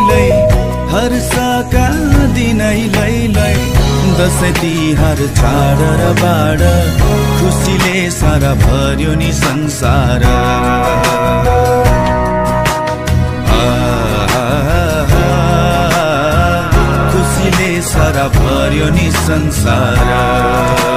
लै हर्षका दिनै लै दसैँ तिहार चाड र बाड खुसीले सारा भर्यो नि संसार खुसीले सारा भर्यो नि संसार